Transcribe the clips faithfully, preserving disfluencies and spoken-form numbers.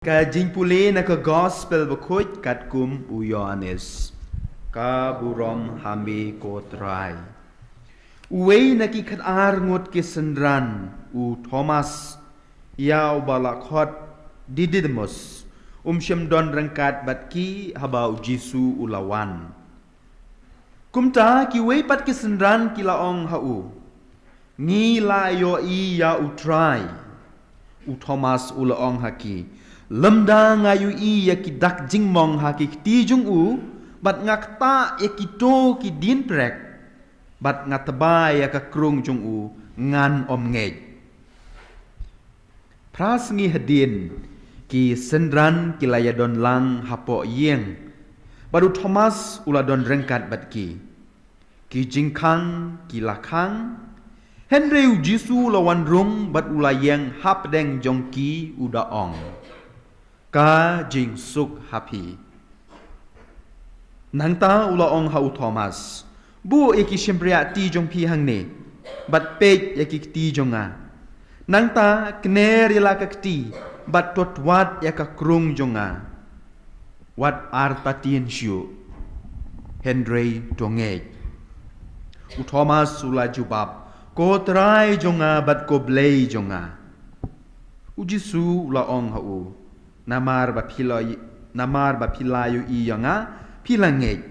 Ka jingpule na ka Gospel bakhuid katkum u Ïoannis. Ka burom ha me ko Trai. Uwei na ki khatar ngut ki synran, u Thomas, ïa uba la khot Didymus, um shym don ryngkat bad ki haba u Jisu u la wan. Kumta kiwei pat ki synran ki la ong ha u, ngi la ïohi ïa u Trai. U Thomas u la ong ha ki, lymda nga ïohi ïa ki dak jingmong ha ki kti jong u, bad nga ktah ïa kito ki dienprek, bad nga tba ïa ka krung jong u, ngan ym ngeit. Phra sngi hadien, ki synran ki la ïadon lang hapoh ïing, bad u Thomas u la don ryngkat bad ki. Ki jingkhang ki la khang, hynrei u Jisu u la wan rung bad u la ïeng hapdeng jong ki, u da ong, ka jingsuk ha phi. Nangta u la ong ha u Thomas, buh ïa ki shympriahti jong phi hangne, bad peit ïa ki kti jong nga. Nangta kner ïa la ka kti, bad to wad ïa ka krung jong nga. Wat artatien shuh, hynrei to ngeit. U Thomas u la jubab, ko Trai jong nga bad ko Blei jong nga. U Jisu u la ong ha u, namar ba phi la, namar ba phi la ïohi ïa nga, phi la ngeit.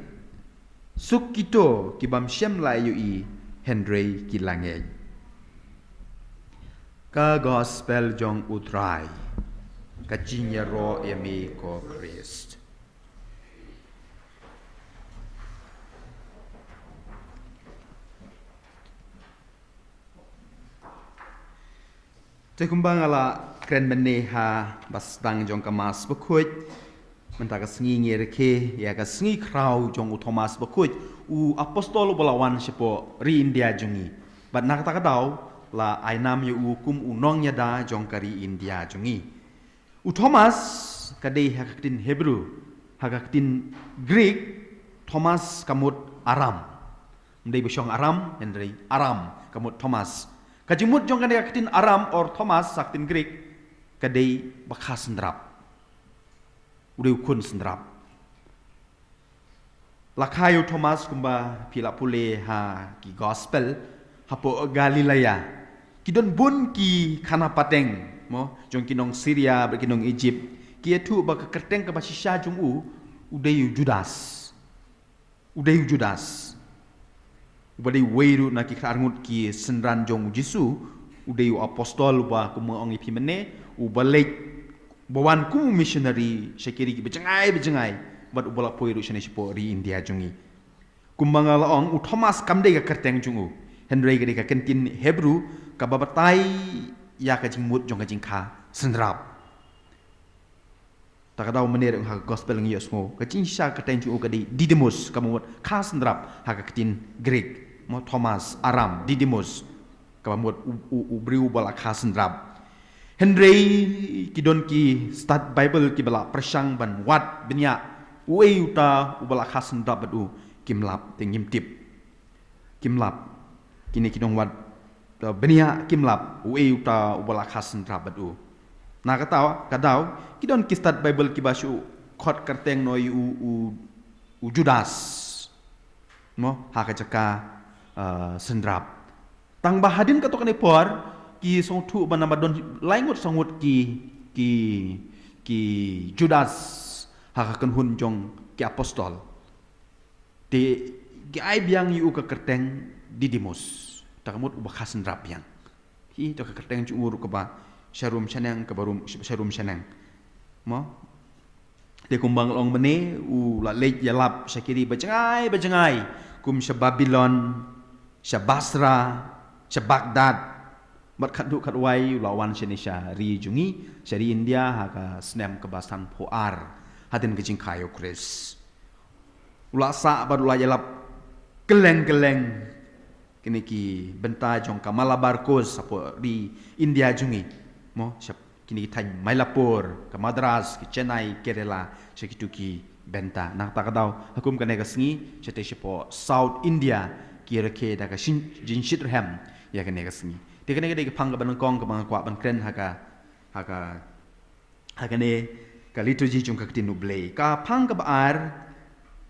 Suk kito ki bym shym la ïohi hynrei ki la ngeit. Ka Gospel jong u Trai. Ka jingïaroh ïa me ko Khrist. Te kumba nga la kren mynne ha ba sdang jong ka Mass bakhuid, mynta ka sngi ngi rakhe ïa ka sngi khraw jong u Thomas bakhuid, u apostol uba la wan shapoh ri India jong ngi. Bad na kata ka daw la ai nam ïa u kum u nongïada jong ka ri India jong ngi. U Thomas ka dei ha ka ktien Hebrew, ha ka ktien Greek, Thomas ka mut aram. Ym dei ba shong aram, hynrei aram, ka mut Thomas. Ka jingmut jong kane ka ktien aram or Thomas ha ka ktien Greek, ka dei ba kha synrap. U dei u khun synrap. La kha ïa u Thomas kumba phi la pule ha ki Gospel, hapoh Galilea. Ki don bun ki khana pateng, mo, jong ki nong Syria bad ki nong Egypt. Ki ïathuh ba ka kyrteng kaba shisha jong u, u dei u Judas. U dei u Judas. Uba dei uwei ruh na ki khatar ngut ki synran jong u Jisu, u dei u apostol uba, kumba ong ïa phi mynne, uba leit, ba wan kum u missionary sha ki ri kiba jngai ba jngai, bad uba la poi ruh shane shapoh ri India jong ngi. Kumba nga la ong, u Thomas kam dei ka kyrteng jong u, hynrei ka dei ka ktien Hebrew kaba batai ïa ka jingmut jong ka jingkha synrap. Ta ka daw mynne ruh ha ka Gospel ngi ïohsngew, ka jingshisha ka kyrteng jong u ka dei Didymus, kaba mut kha synrap ha ka ktien Greek, mo, Thomas, aram, Didymus, kaba mut u, u, u briew uba la kha synrap. Hynrei ki don ki stad Bible kiba la pyrshang ban wad bniah uei uta uba la kha synrap bad u, kim lap, te ngim tip. Kim lap. Kine ki nongwad, uh, bniah kim lap uei uta uba la kha synrap bad u. Na kata ka daw, ki don ki stad Bible kiba shu khot kyrteng noh ïa u, u, u Judas, mo, ha ka jaka, uh, synrap. Tang ba hadien katto katne por ki sngewthuh ba namar don lai ngut saw ngut ki, ki, ki Judas ha ka kynhun jong ki apostol. Te ki ai biang ïa u ka kyrteng Didymus, ta ka mut uba kha synrap biang. Hi, ta ka kyrteng jong u ruh kaba sharum shaneng, kaba rum, sharum shaneng. Mo? Te kumba nga la ong mynne, u la leit ïalap sha ki ri ba jngai ba jngai, kum sha Babilon, sha Basra, sha Baghdad, bad khatduh khatwai u la wan shane sha ri jong ngi, sha ri India, ha ka snem kaba sanphew ar hadien ka jingkha ïa u Khrist. U la sah bad u la ïalap kylleng kylleng kine ki bynta jong ka Malabar Coast, hapoh ri India jong ngi. Mo, sha kine ki thaiñ Mylapore, ka Madras, ki Chennai, Kerala, sha kitu ki bynta. Na kata ka daw, ha kum kane ka sngi, shatei shapoh South India, ki rakhe da ka shin-, jingshitrhem ïa kane ka sngi. Te kane ka dei ka phang kaba nyngkong kaba nga kwah ban kren ha ka, ha ka Ha kane ka liturgy jong ka ktien U Blei, ka phang kaba ar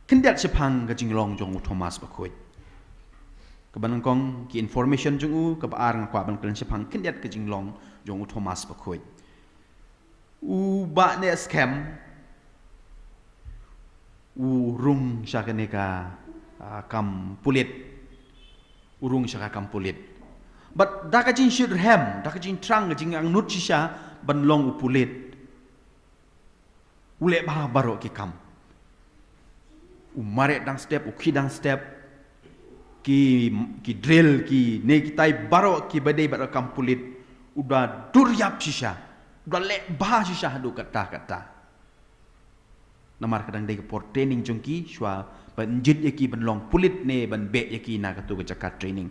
khyndiat shaphang ka jinglong jong u Thomas Bakhuid. Kaba nyngkong ki information jong u, kaba ar nga kwah ban kren shaphang khyndiat ka jinglong jong u Thomas Bakhuid. U Bah Neh Skhem u rung sha kane ka, ah, kam pulit. U rung sha ka kam pulit. Bad da ka jingshitrhem, da ka jingthrang, ka jingangnud shisha ban long u pulit, u leh bha baroh ki kam. U mareh dang step, u khie dang step, ki, ki drill, kine kitai baroh kiba dei bad ka kam pulit, u da dur ïap shisha, u da leh bha shisha haduh katta katta. Namar ka dang dei ka por training jong ki, shuwa ban jied ïa ki ban long pulit ne ban beh ïa ki na kato ka jaka training.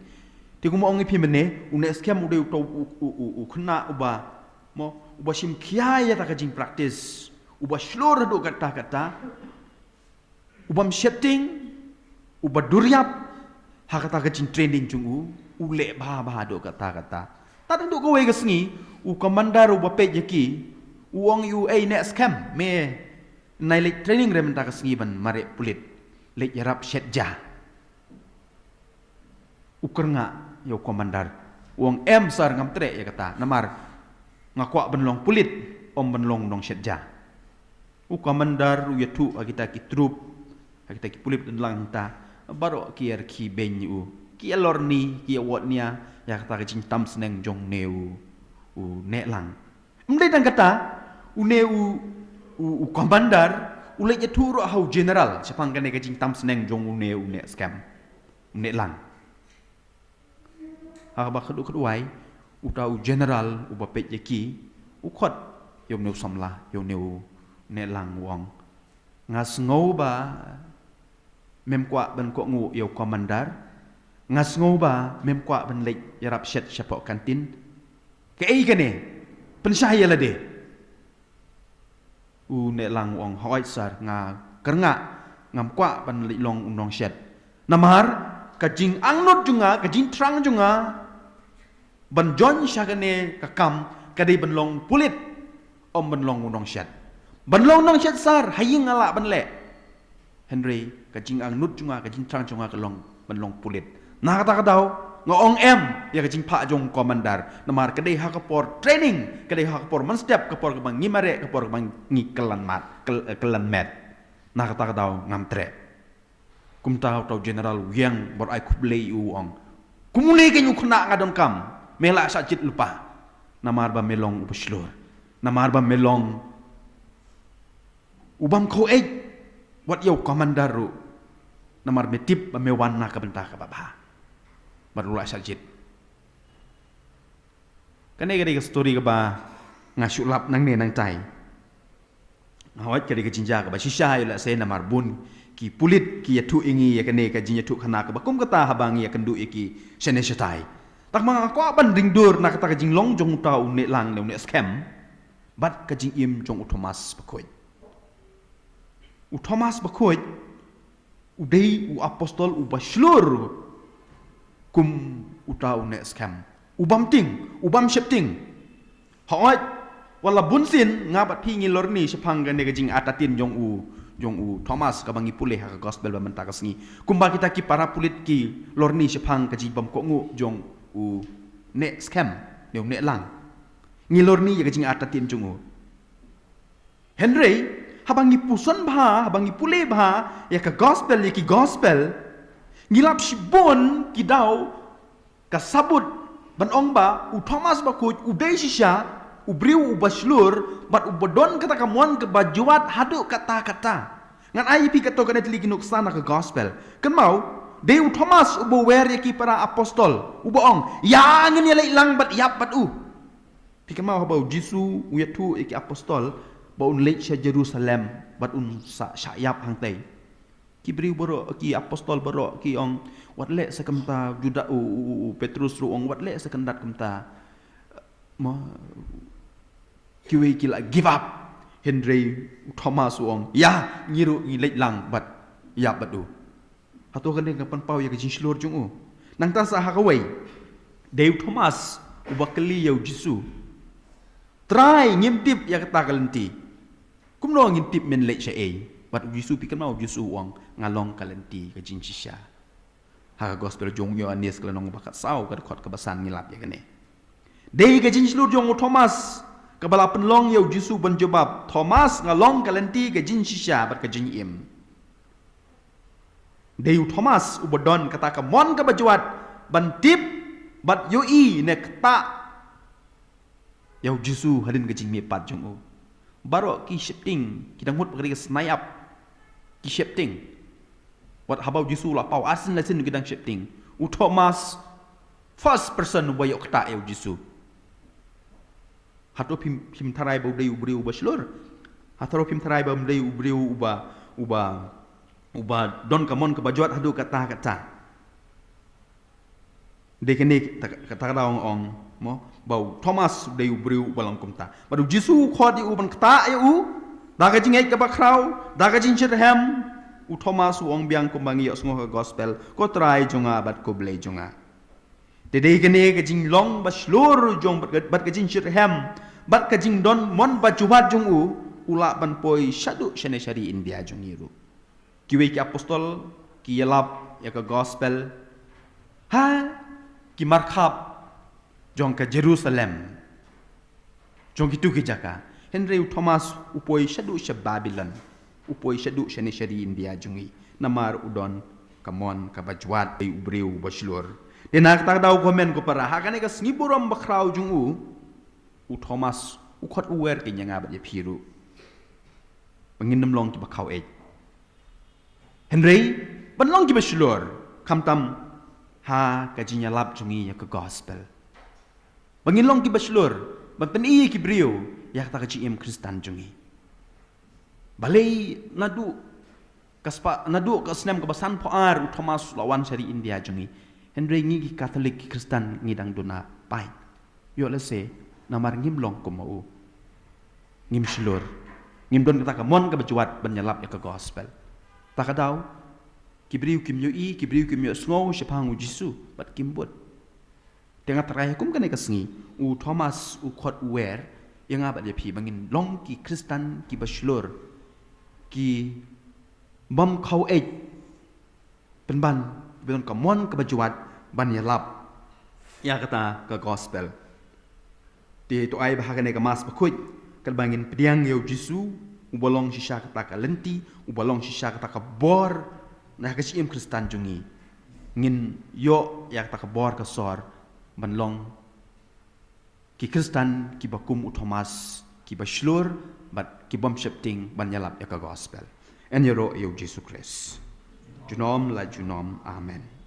Te kumba ong ïa phi mynne, u Neh Skhem u dei uto u, u, u, u khynnah uba, mo, uba shim khia ïa kata ka jingpractice, uba shlur haduh katta katta, u bym sheptieng, uba dur ïap ha kata ka jingtraining jong u, u leh bha bha haduh katta katta. Tad haduh kawei ka sngi, u commander uba peit ïa ki u ong ïa u, "Ei Neh Skhem, me nai leit training re mynta ka sngi ban mareh pulit, leit ïarap shet ja." U kyrngah ïa u commander, u ong, "Em sir, ngam treh ïa kata, namar nga kwah ban long pulit, ym ban long u nongshet ja." U commander u ïathuh ha kita ki troop, ha kita ki pulit dang lang hangta, baroh ki ïa rkhie beiñ ïa u, ki ïa lorni, ki ïa wad nia ïa kata ka jingtam sneng jong une u, u Neh Lang. Ym dei tang kata, une u, u, u commander u leit ïathuh ruh ha u general shaphang kane ka jingtam sneng jong une u Neh Skhem, u Neh Lang. Ha kaba khatduh khatwai, uta u general uba peit ïa ki u khot ïa une u samla, ïa une u Neh Lang, u ong, "Nga sngew ba mem kwah ban kohnguh ïa u commander, nga sngew ba mem kwah ban leit ïarap shet shapoh kantin. Kaei kane? Pynshai ïa lade." U Neh Lang u ong, "Hooid sir, nga kyrngah, ngam kwah ban leit long u nongshet. Namar ka jingangnud jong nga, ka jingthrang jong nga ban join sha kane ka kam ka dei ban long pulit, ym ban long u nongshet. Ban long u nongshet sir, ha ïing nga lah ban leh. Hynrei ka jingangnud jong nga, ka jingthrang jong nga ka long ban long pulit." Na kata ka daw nga ong em ïa ka jingphah jong u commander, namar ka dei ha ka por training, ka dei ha ka por mynstep, ka por kaba ngi mareh, ka por kaba ngi kyllan mat, kyl-, eh, kyllan met. Na kata ka daw ngam treh. Kumta uta u general u ïeng bad ai khublei, u ong, "Kumne kein u khynnah nga donkam, me lah shah jied lypa. Namar ba me long uba shlur, namar ba me long u bym khawei wat ïa u commander ruh, namar me tip ba me wan na ka bynta kaba bha." Bad u lah shah jied. Kane ka dei ka story kaba nga shu lap nangne nangtai. Hooid, ka dei ka jingjia kaba shisha ïa u lehse, namar bun ki pulit ki ïathuh ïa ngi ïa kane ka jingïathuh khana kaba kum kata haba ngi ïakynduh ïa ki shane shatai. Tangba nga kwah ban ring dur na kata ka jinglong jong uta u Neh Lang ne u Neh Skhem bad ka jingim jong u Thomas Bakhuid. U Thomas Bakhuid u dei u apostol uba shlur kum uta u Neh Skhem. U bym tieng, u bym sheptieng. Hooid, wat la bun sien nga bad phi ngi lorni shaphang kane ka jingartatien jong u, jong u Thomas kaba ngi pule ha ka gospel ba mynta ka sngi. Kumba kita ki para pulit ki lorni shaphang ka jingbymkohnguh jong u Neh Skhem ne u Neh Lang. Ngi lorni ïa ka jingartatien jong u. Hynrei haba ngi puson bha, haba ngi pule bha ïa ka gospel, ïa ki gospel, ngi lap shibun ki daw ka sabut ban ong ba u Thomas Bakhuid u dei shisha u briew uba shlur bad uba don kata ka mon kaba jwat haduh katta katta. Ngan ai ïa phi katto katne tylli ki nuksa na ka gospel. Kynmaw, dei u Thomas uba wer ïa ki para apostol, uba ong, "Ïa ngin ïaleit lang bad ïap bad u." Phi kynmaw haba u Jisu u ïathuh ïa ki apostol ba un leit sha Jerusalem bad un sa shah ïap hangtei. Ki briew baroh, ki apostol baroh ki ong, "Wat leh sa kumta." Judas, u, u, u, u Petrus ruh u ong, "Wat leh sa kumta, kumta." Mo, kiwei ki la give up. Hynrei u Thomas u ong, "Ïa, ngi ruh ngi leit lang bad ïap bad u." Hato kane ka pynpaw ïa ka jingshlur jong u? Nangta sa ha kawei, dei u Thomas uba kylli ïa u Jisu, Trai, ngim tip ïa kata ka lynti. Kumno ngin tip men leit shaei? Bad u Jisu, phi kynmaw u Jisu u ong, nga long ka lynti, ka jingshisha. Ha ka gospel jong u Ïoannis ka lynnong ba khatsaw, ka dkhot kaba san ngi lap ïa kane. Dei ka jingshlur jong u Thomas kaba la pynlong ïa u Jisu ban jubab, Thomas, nga long ka lynti, ka jingshisha bad ka jingim. Dei u Thomas uba don kata ka mon kaba jwat ban tip bad ïohi ne ktah ïa u Jisu hadien ka jingmihpat jong u. Baroh ki sheptieng, ki dang mut ba ka dei ka sniap. Ki sheptieng. Wat haba u Jisu u la paw arsien laisien ki dang sheptieng. U Thomas, first person uba ïoh ktah ïa u Jisu. Hato phim, phim tharai ba u dei u briew uba shlur? Hato phim tharai ba u dei u briew uba, uba, uba don ka mon kaba jwat haduh katta katta? Dei kane ta, kata ka daw ong, mo, ba u Thomas u dei u briew uba long kumta. Bad u Jisu u khot ïa u ban ktah ïa u da ka jingngeit kaba khraw, da ka jingshitrhem. U Thomas u ong biang kumba ngi ïohsngew ha ka gospel, ko Trai jong nga bad ko Blei jong nga. Te dei kane ka jinglong ba shlur jong bad ka, bad ka jingshitrhem, bad ka jingdon mon ba jwat jong u, u lah ban poi shaduh shane sha ri India jong ngi ruh. Kiwei ki apostol ki ïalap ïa ka gospel ha ki markhap jong ka Jerusalem, jong kitu ki jaka. Hynrei u Thomas u poi shaduh sha Babilon, u poi shaduh shane sha ri India jong ngi. Namar u don ka mon kaba jwat, dei u briew uba shlur. Te na kata ka daw, ko hynmen ko para, ha kane ka sngi burom ba khraw jong u, u Thomas u khot u wer keiñ ïa nga bad ïa phi ruh, ba ngin ym long kiba khaweit. Hynrei ban long kiba shlur, khamtam ha ka jingïalap jong ngi ïa ka gospel. Ba ngin long kiba shlur ban pyni ïa ki briew ïa kata ka jingim Khristan jong ngi. Balei naduh ka spah, naduh ka snem kaba sanphew ar u Thomas u la wan sha ri India jong ngi, hynrei ngi ki Katholik, ki Khristan, ngi dang duna paid. Ïoh lehse namar ngim long kum ma u. Ngim shlur. Ngim don kata ka mon kaba jwat ban ïalap ïa ka gospel. Ta ka daw, ki briew kim ïohi, ki briew kim ïohsngew shaphang u Jisu bad kim bud. Te nga tharai kum kane ka sngi, u Thomas u khot u wer ïa nga bad ïa phi ba ngin long ki Khristan kiba shlur, ki bym khaweit, pynban, kiba don ka mon kaba jwat ban ïalap ïa kata ka gospel. Te to ai ba ha kane ka Mass Bakhuid, katba ngin pdiang ïa u Jisu uba long shisha kata ka lynti, uba long shisha kata ka bor na ka jingim Khristan jong ngi, ngin ïoh ïa kata ka bor ka sor ban long ki Khristan kiba kum u Thomas, kiba shlur bad ki bym sheptieng ban ïalap ïa ka gospel. Yn ïaroh ïa u Jisu Khrist. Junom la junom. Amen.